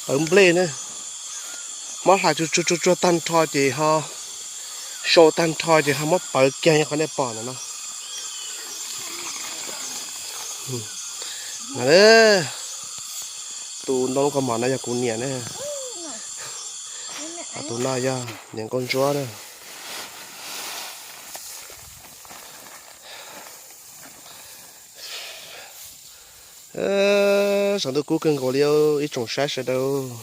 Pawv nplej ne, muab hlais tsuag tsuag tsuag tag nrho ces ho sau tag nrho ces ho muab pawv kiag qhov nej pom ntawm no. Tus ntoo lub kaus mom no yog kuv niam ne, tus no yog niam nkauj ntsuab na. Saum ntuj kub kawg nkaus li ib tsoom saib sawv daws.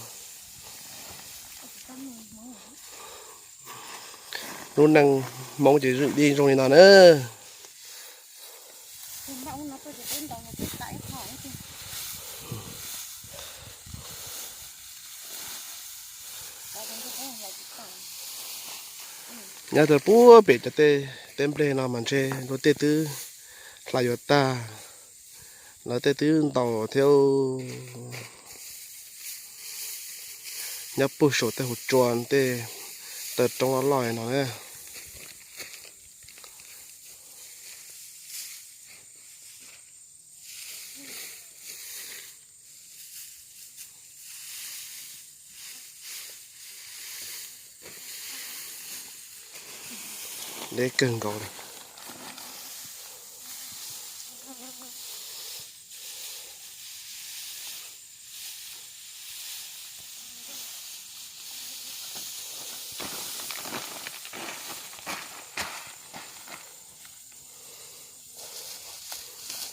Lub neej Hmoob ces li zoo li no na. Nyob rau puag pem cov tej teb nplej no mas ntshe luag tej twb hlais yuav tag, lawv tej twb ntaus thiab. Nyob puag saum tej hauv tsua tej taw roob loj loj no na. Deb kawg nkaus li.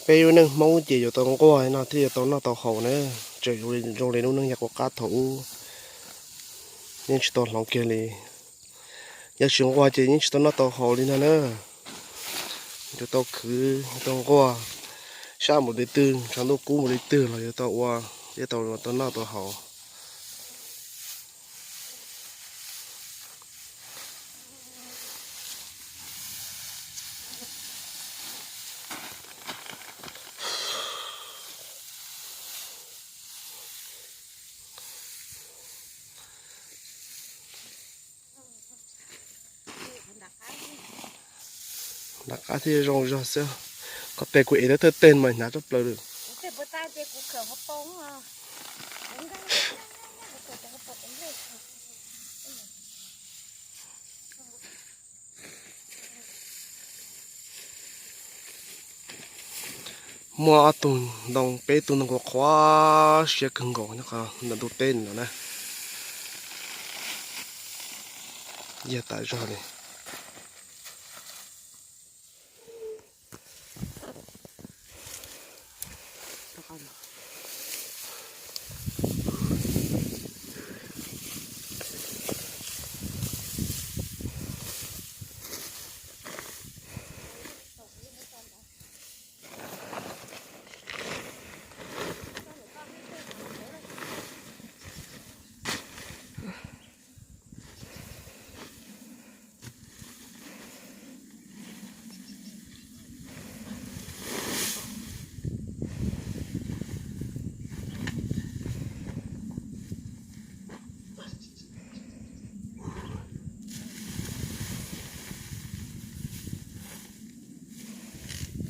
Peb lub neej Hmoob ces yuav tau nquag no thiaj yuav tau noj tau haus na, tseem zoo li lub neej yav qub qab thaum ub yeej tsis tau hloov kiag li. Yog tsis nquag ces yeej tsis tau noj tau haus li no na. Yuav tau khwv, yuav tau nquag, sab mus li twg, tshav ntuj kub mus li twg los yuav tau ua, thiaj tau tau noj tau haus. Nram qab thiaj zoo zog xwb. Qhov pem kuv ev thawj thawj teg mas hnyav tshaj plaws li. Muaj ob tug ntoo, peb tug ntoo qhuav qhuav siab kawg nkaus nyob qhov ntawm ntug teb no na. Yog tas zog li.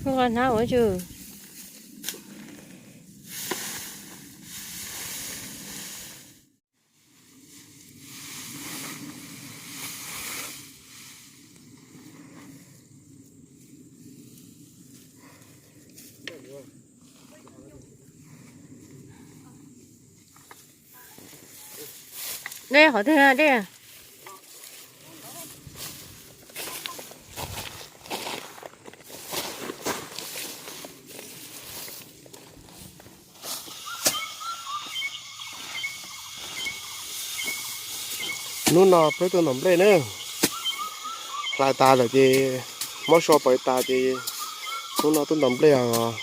Hnab ua tsw. Dej qhov twg dej? Hnub no peb tuaj ntaus nplej na. Hlais tas lawm ces muab so pawv tas ces hnub no tuaj ntaus nplej os.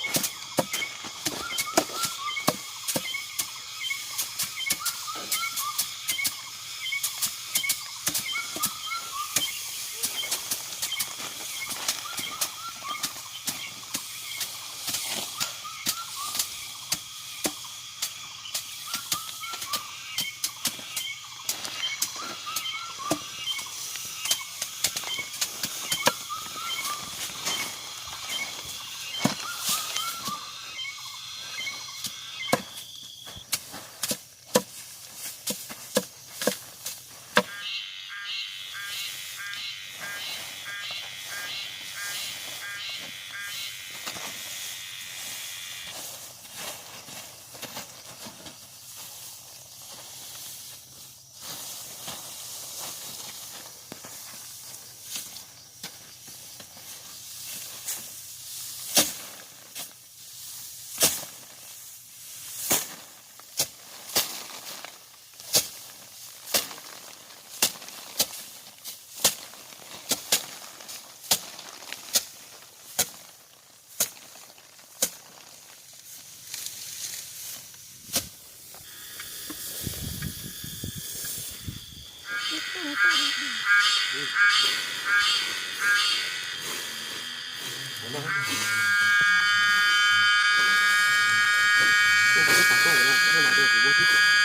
Koj,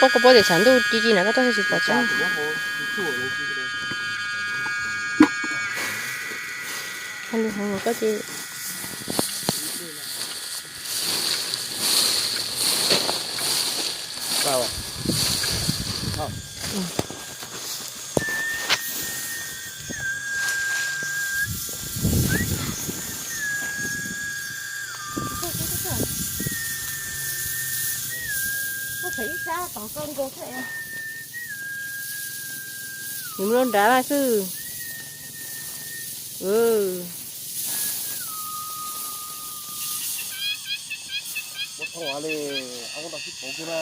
koj paub tias tshav ntuj ci ci na koj tuaj thiaj tsis pom tseeb. Koj ces Nws mus rau nrad mas xwb. Ua thaum li, au, nrog sib pauv kiag na.